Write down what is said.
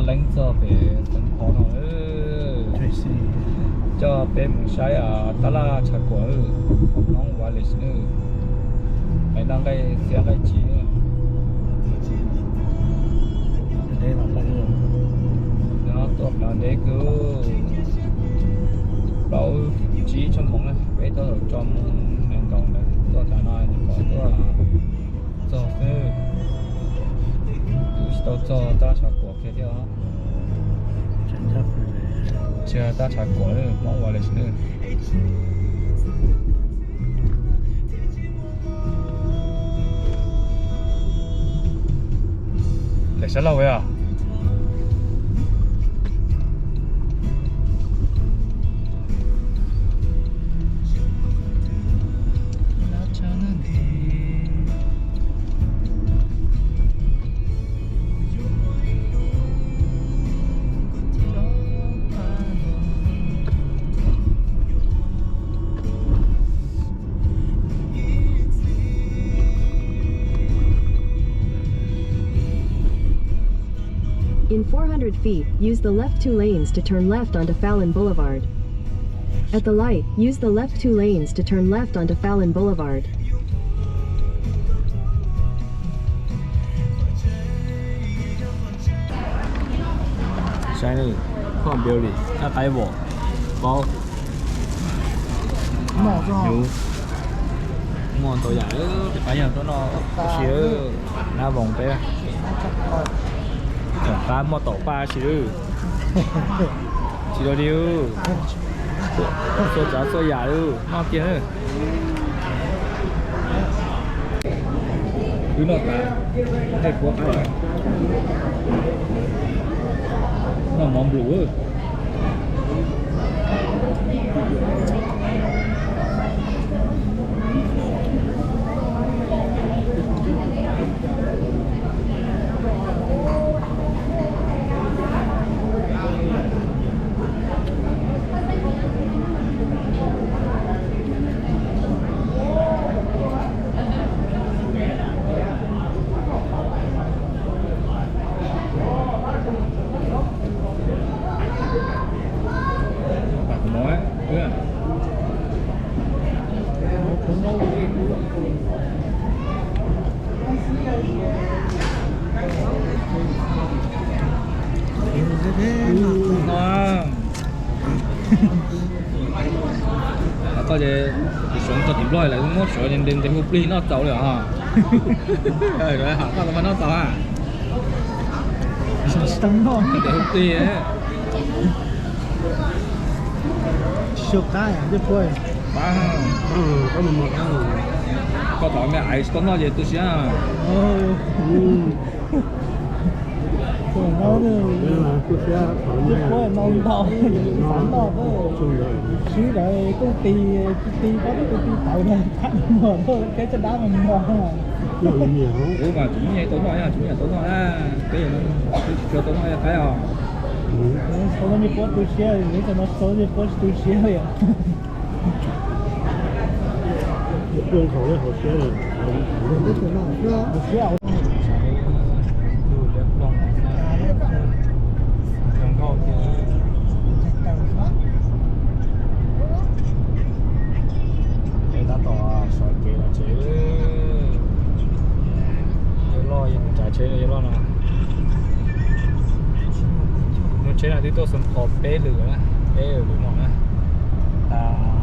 Leeb txog pem Xeev Khuam no, coj peb mus saib tab laj Tshav Kuam, Hmoob Valley, nqaij txiab nqaij ci. Tuaj no deb kawg, plaub tsib xuab moos na, peb tuaj tso mus nees nkaum ntawd tuaj tav no pom tuaj txog xwb. Kuv tsis tau txog tab laj Tshav Kuam kiag thiab os. Tsis tab Tshav Kuam, Hmoob Valley. Lawv sab laug as. In four hundred feet, use the left two lanes to turn left onto Fallon Boulevard. At the light, use the left two lanes to turn left onto Fallon Boulevard. Saib, khoj npiav li, qab qaib vos, paub. Muaj ntau yam, peb pab yog tuaj noj tab sis nab voos peb, tsoom qab muaj taum paj sis lwj, tsis dua li, txhua tsav txhua yam li noj kiag. Wb noj tas, tej puab qab, noj mov nplum. Koj ces kuv xyov txog tim Nplog lawv muab suav ntev ntev hu plig noj txaus li os. Koj los mas noj txaus a? Ntev hu plig. Tsis xyaw qab, qab, koj tom me aiv tsis tau noj ces tu siab. Tus siab, tus siab, xav noj, xav noj, sib rawv kooj tis, tus tis, pab tus tis tawv na, muag tuaj peb caj dab mas muag. Ub, mas kuv me nyuam tau noj, kuv me nyuam tau noj na, peb tsis tshua tau noj qaib os. Tau noj me puab tu siab, ib txhia no tsis tau noj me puab tsis tu siab li. Tab tom sawv kev los tsev, yuav loj, yuav tsav tsheb yuav loj no. Lub tsheb no twb tuaj Xeev Khuam peb lwm, peb lwm no na, tas